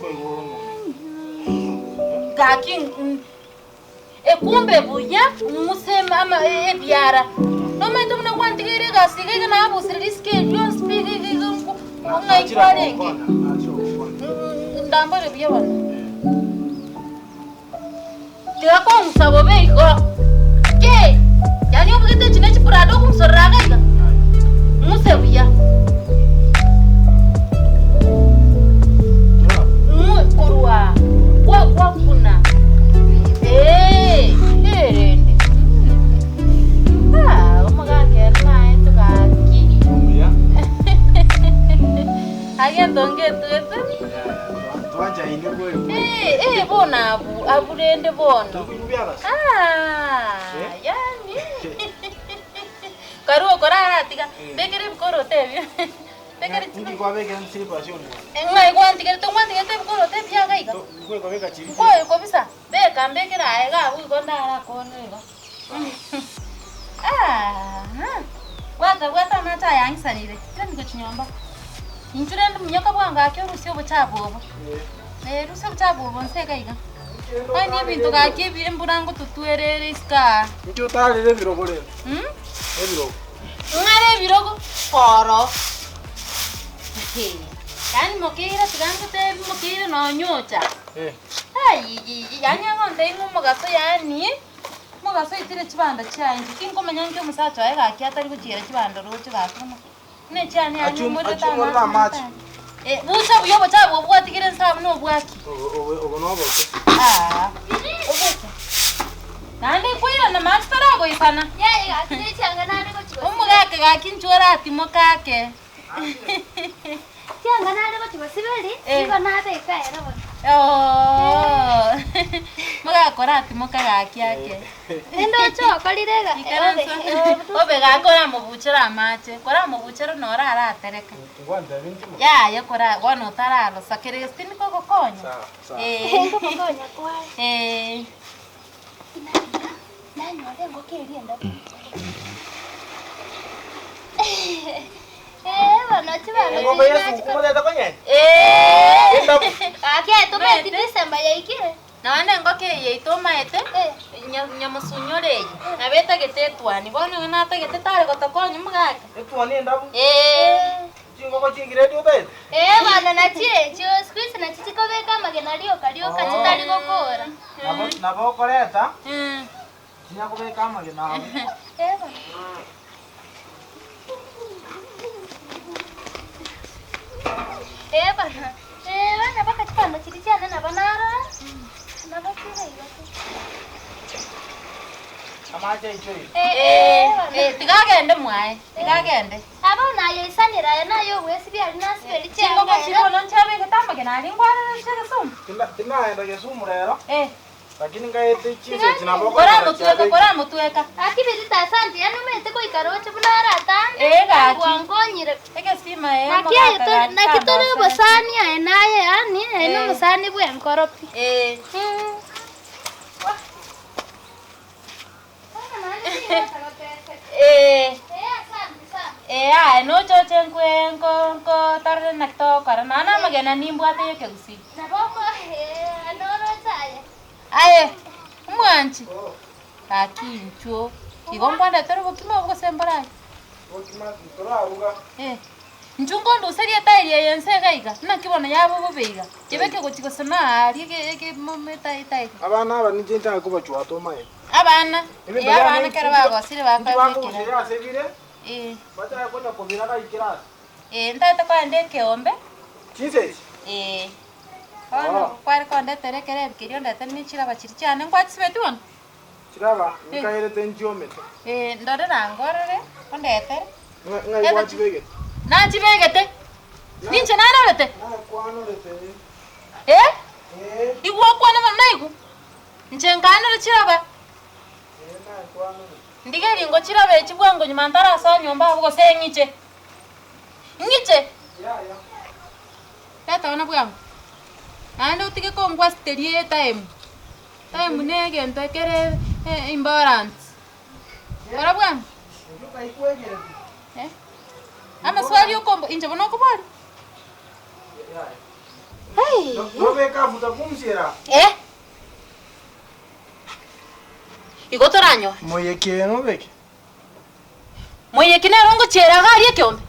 koigwa ore omonto? Gaki ekumbe buya, ng'use ama ebiara. Nomanyete buna gwantigeire egasi iga iga nabusire risiko eri rionsi pi iga iga iga ng'ai kwarenge? Ndambore buya bono. Tiga kong'usa bobe igo. Ki? Yaani obegete echi ne chiprado okong'usorera iga iga? Ng'use buya. Ng'u korwa aa, gwa gwakuna. Eeh, erende. Ah, omogaka ere naete gaki. Omuya. Agento ngetwete. Twanchaine kweri kweri. Eh, eh, bono abwo, abwo rende bono. Tokoigwa biagasi. Ah, Eh? yaani. Karue okoraratiga, bekera ebikoroto ebio. Bekera Inki chibi. kwabekera slippers omwana? Ng'ai gwantigerete ngwantigerete ebikoroto ebiya iga iga. Nkobeka chiri. Nkoyo kobisa, beka mbekere aye iga abwo igo ndarakore igo. Ah, bwata bwata amache aya ang'isanire, irani gochia nyomba. Inchu rende minyoka bwango ake orusie obochafu obo. Eh, rusia obochafu obo nse iga iga. Onye ebinto gaki ebi embura ngototwera ere isiko aa. Inki otarire ebirogo rende? Mm? Ebirogo. Ng'are ebirogo koro. Yaani mokeire tiga ngotebi mokeire nonye ocha. Eh. Ayiyiyi, yaani agontebia ng'a omogaso yaani. Omogaso oitire chibando chiaye inche tinkomanya inki omosacha oye gaki atari gochiera chibando roche gaki buna buna echiane yaani Achi- omorero achiumorere amache. Eh, bucha buya obochafu obwo bwatigire nse abwo nobwaki Obo- obo- obo noboke. Ah, oboke naende nkoirana mache taragoisana Yaya gaki ne chianga nare gochi gosibia. omogaka gaki inche oratimoke ake. Chianga nare gochia gosiberia, Eh. nigo nabeka ere bono. Oo, mogakora atimoka gaki ake. Rende oche okorire iga, Ikaransa obe obe gaki oramobuchere amache, koramobuchere noro aratereke. Ngwantebi ntimo. Yaya kora bono otararosa kere gese tindi kogokonya. Sawa, sawa. Eh. Ngokokonya kwaye. Eh. Nanyora engoko eria endabu. Eh, bono chibando Engoko chiria yesu nachikora. omotete konyenya? Eh. Endabu. Gaki aye tomaeti December yaikire. Naende engoko eye yaito omaete, Eh. nya- nyamosunyore eye, nabo etagete etwani, bono igo natagete tare gotokonya omogaka. Etwani endabu. Eh. Chingoko chi'egiredi otaete? Eh, bono nachio echio siku hizi nachio chikobeka amagena rioka rioka chitari gokora. Nabo nabo okoreta Mm. chinya kobeka amagena abo. Eh, bono. Eh, bono. Eh, bono mpaka chibando chiria chiane nabo narora, nabo chire igo tu. Amache aichoire. Eh, Eh, eh, bono. eh, tiga agende mwaye, tiga agende. Aba naye oisanire aye naye ogwesibia aria nasiberi Chingoko chianga chire ere. bono nchabegete amagena aria nkwarora ase egesumu. Tina tinaenda Kisumu rero, Eh, lakini ngaete chinsa echi nabo okonyora koramotweka chiabekire. koramotweka. Gaki Birita asante yaani omanyete goika roche buna aratande Eh, gaki. gwankonyire. Egesima eh, Naki aye omogaka to- gaki naki tore tandosete. obosani aye naye yaani aye Eh. nomosani bwenkoro pi. Eh. Mm. Eh. Eh, aye nochoche nkwe nko nko torore naki togokora nonya na amagena nimbwate ya ekegusii. Aye, omwanchi, gaki inchuo, igo nkwandetere obokima obo gose mbore aye? Bokima ntoraruga. Eh, inchuo nkonduserie etairi eye nse iga iga, naki bono yaba bobe iga, kebeke gochia gose na aaria ege ege momo etairi etairi. Abana aba ninche nchake kobachwata omaene. Abana, Ebinto eh biane abana ekero bagosire inki bakoegwa bakoguseria ekero. ase bire, Eh, bachake konya kobira gaikire ase. eh, ntagete kogenda ekeombe, Chinsa echi? eh, bono Oh. kware kondetera ekerebi keria ondetere ne chiraba chiria chiane nkwachisibeti bono? Chiraba nkairete nchiomete. Eh, ndorera ango orore, ondetere. Ng'a- Ng'ai gwachibegete? Nachibegete? Ninche narorete? Nakwanorete. Eh? Eh, Igwa okwane mono naigwa? Inche nkanore chiraba. eh, nakwanorete. Ndigerie ngochiraba echi bwango nyuma ntarasoa nyomba abwo gose ng'iche. Ng'iche? Yaya. Leta bono bwango. Naende otige kongwasiteria etime. Time ne egento ekere important. Kora bwango. Inche okaikwegereti. Eh? Amaswali okombo inche bono okoboria? Yaya. Ai. Nobeka afuta pumzi era. Eh. Igo toranyore. Moyeki eye nobeke. Moiyeki nere ongochiera iga aria ekeombe?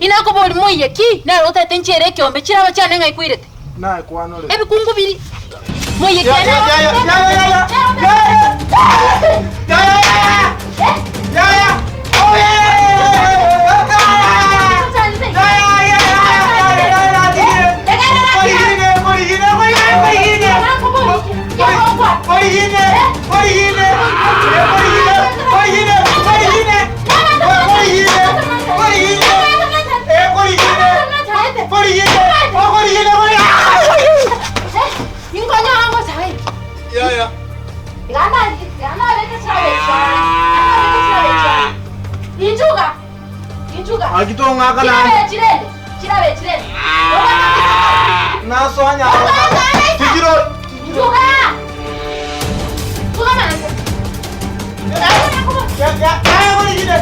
Inakoboria moiyeki nere otagete nchiere ekeombe chiraba chiane ng'ai kwairete? Naye kwanore. Ebikungu biri moiyeki Ya, ere ya, ya, ya, ya, ya, ya, ya, ya, ya, ya, ya, ya. Oh, ya, ya, ya, ya, ya, ya, ya, ya, ya, ya, ya, ya, korigine, korigine, korigine, korigine, korigine, korigine, korigine, korigine, korigine, korigine, eh, korigine, korigine, oh, korigine, korigine. Ya, ya. Akitong'aka na nasoa nyaro tijiro ya ya ya korigine.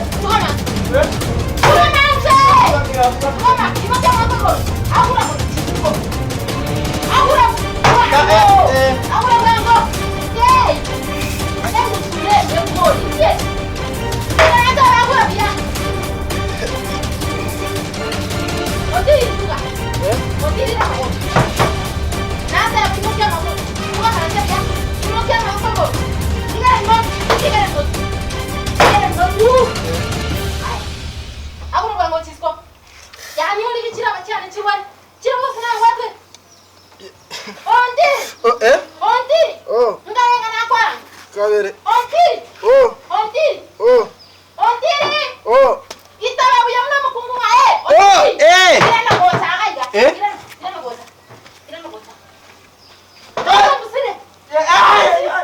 Eh? Oh, eh? Oh, kabere. Oh, oh, oh. Oh, eh. Eh?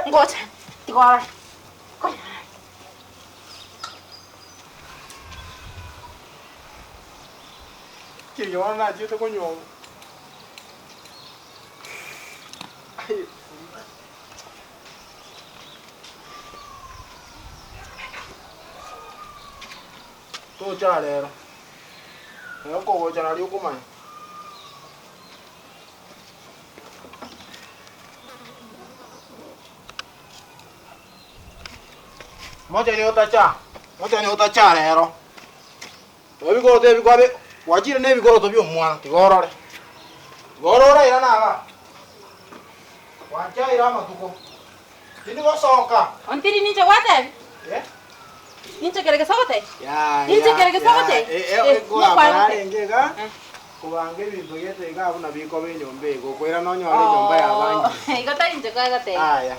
Ngoja. Tikora. Kiyo na jete konyo. Ai. Tocha rero. Okogocha nari okomanya. Mocha ni otacha. Mocha ni otacha rero. Ebikoroto ebi kwabe gwachire na ebikoroto bia omwana tiga orore. Tiga orore ira naga. Gwanchaire amatuko. Tindi gosoka. Ontiri ninche gwatebi? Eh? Ninche kere gesogote? Ya, Ninche ya, kere gesogote? ya. Eh, eh, Eh, kogamba nokwa gute. narenge iga, Eh. kobanga ebinto gete iga buna bikoba enyomba iga, okoira nonyore enyomba ya abangi. Igo tari inche kwagotebi. Aya.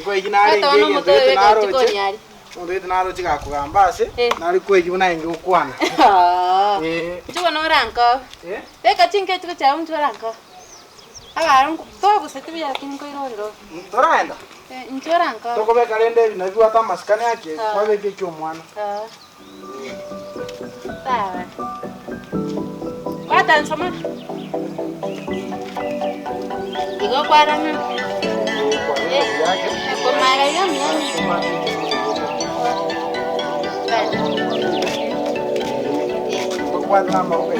Nkoigi narenge Gwateba egento nomonto gete oyo naroche. chikoni aria. Omonto gete naroche gakogamba ase, Eh. nari koigi buna aenge gokwana. Ah. Eh. Inche bono orankobe. Eh? Beka chinka chiko chiago inche orankobe. Abaro togoseti buya lakini nkoirorera obe. Toraenda? Eh, inche orankobe. Tokobeka rende ebi nabibwate amasikani ake, Ah. kwabeka ekia omwana. Ah. Sawa. Bwata nsoma. Igo kwarang'a. Eh, komara iga miyani. Tokobwata na amaboko.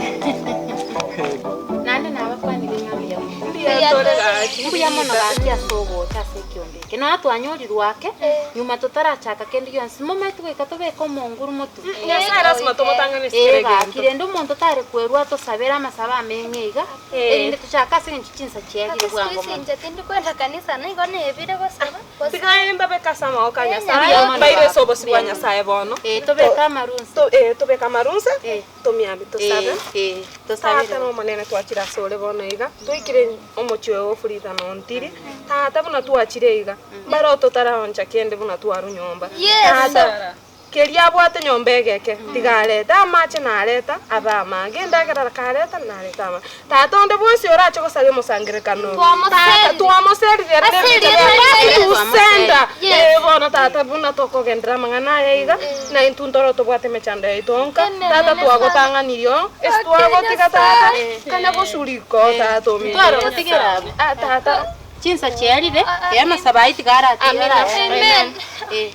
Naende nabakwanire ng'a mbuya mono. Mbuya tore gaki. Mbuya mono gaki ase ogocha ase ekiombe eke. Nonya twanyorirwe ake, nyuma totarachaka kende gionsi, momanyete goika tobeke omonguru motwe. Nyasaye lasima tomotang'ane Ee kere gaki, gento. rende omonto tare kwerwa atosabere amasabo ameng'e iga, erinde tochake ase eng'encho chinsa chiagire bwango Siku hizi mono. inche tindi kwenda kanisa nigo nebire gosaba. Tiga mbabeke ase amaboko a Nyasaye, Mbuya mono mbaire baba. ase obosio bwa Mbuya mono. Nyasaye bono. Eh, tobeke amarunsa. To- eh, tobeke amarunsa, Eh. tomiambe tosabe. Eh, eh, tosabere. Tata na omonene twachire ase ore bono iga, twaikire omochie oyo o Furita na Ontiri, tata buna twachire iga, mbare totaraoncha kende buna twarwa nyomba. Yes. Tata, keria abwate nyomba egeke, tiga arete amache nareta abe amange, endagera kareta nareta amange. Tata onde bwensi orache gosaria omosangerekano oyo. Tata, Twamoserire. twamoserire ere Ase nebinto erieta biaye. ria Yesu. Tusenda. Yes. Eh, bono tata buna tokogenderera amang'ana aya iga, na intwe ntoro tobwate emechando yaito onka, Amen. tata twagotang'anirie oo, ase twagotiga tata, kanya gosurika oo tata ominto. Twarogotigera abwo. Ah, tata. Chinsa chiarire, eh, amasabo ayio tiga aratigare Amen. ase. Amen. Eh.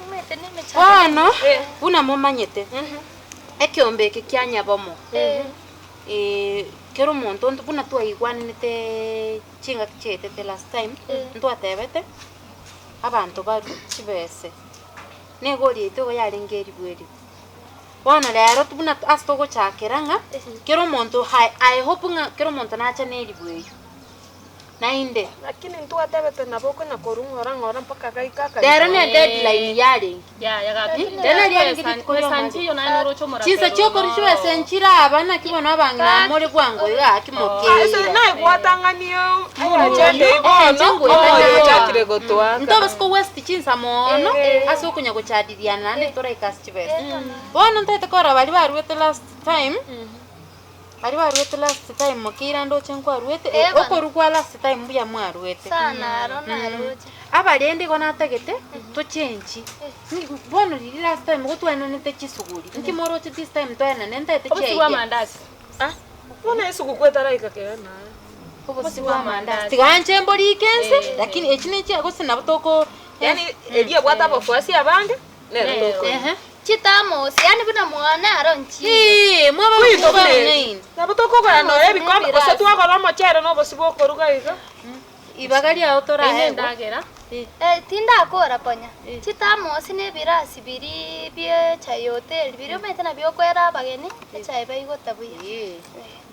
Omanyete nemechando. Bono, buna momanyete, ekeombe eke kia nyabomo, eh, Kera omonto onto buna twaigwananete chingaki chiaetete last time, ntwatebete, abanto barue chibese, na egori yaito igo yarenge eribu eribu. Bono rero buna ase togochakera ng'a, kera omonto I I hope ng'a kera omonto nache na eribu eywo. Naende. Lakini ntwatebete nabo okonya korwa ng'ora ng'ora mpaka gaika akarika. Rero ne deadline yarenge. Yaya gaki. Rero nari yarenge rituko ri'omoerio. Chinsa chi'okorwa chibesa nchire aba naki bono abang'ina more bwango iga gaki mokeira. Naigwatang'anie agenda igo bono omoyo ochakire gotoaka. Ntobasa ko waste chinsa mono ase okonya gochadiliana naende toraika ase chibesa. Bono ntaete korora baria baruete last time. Baria baruete last time mokeira ndoche nkwaruete, Eh, bana. okorwa kwa last time mbuya mwaruete. Sana aro naroche. Aba rende igo natagete tochenchi, bono riria last time igo twaenanete chisuguri, nki moroche this time twaenane ntaete Obosie bwa chiaidea. amandasi. Bono esuguku etaraika kere naye. Obosie bwa amandasi. Tiga nche mborike nse, lakini echi nechi gose nabo toko Yaani eria ebwate abafuasi abange. Nere tokonywa. Ehe. Chitamosi, yaani buna mwana aro nchiyo. Hii, mwaba Kwito mokobua buna eri. bung'aini. Nabo tokogora nonya ebikombe gose Ebirasi. twagora omochere na obosie bwokoruga iga. Ibaga riao Eine toraegwe. endagera. Eh, tindakora konya. Chitamosi na ebirasi biria bie echae ya hoteli biria omanyete nabio okoera abageni, echae baigota buya. Ee. Eh.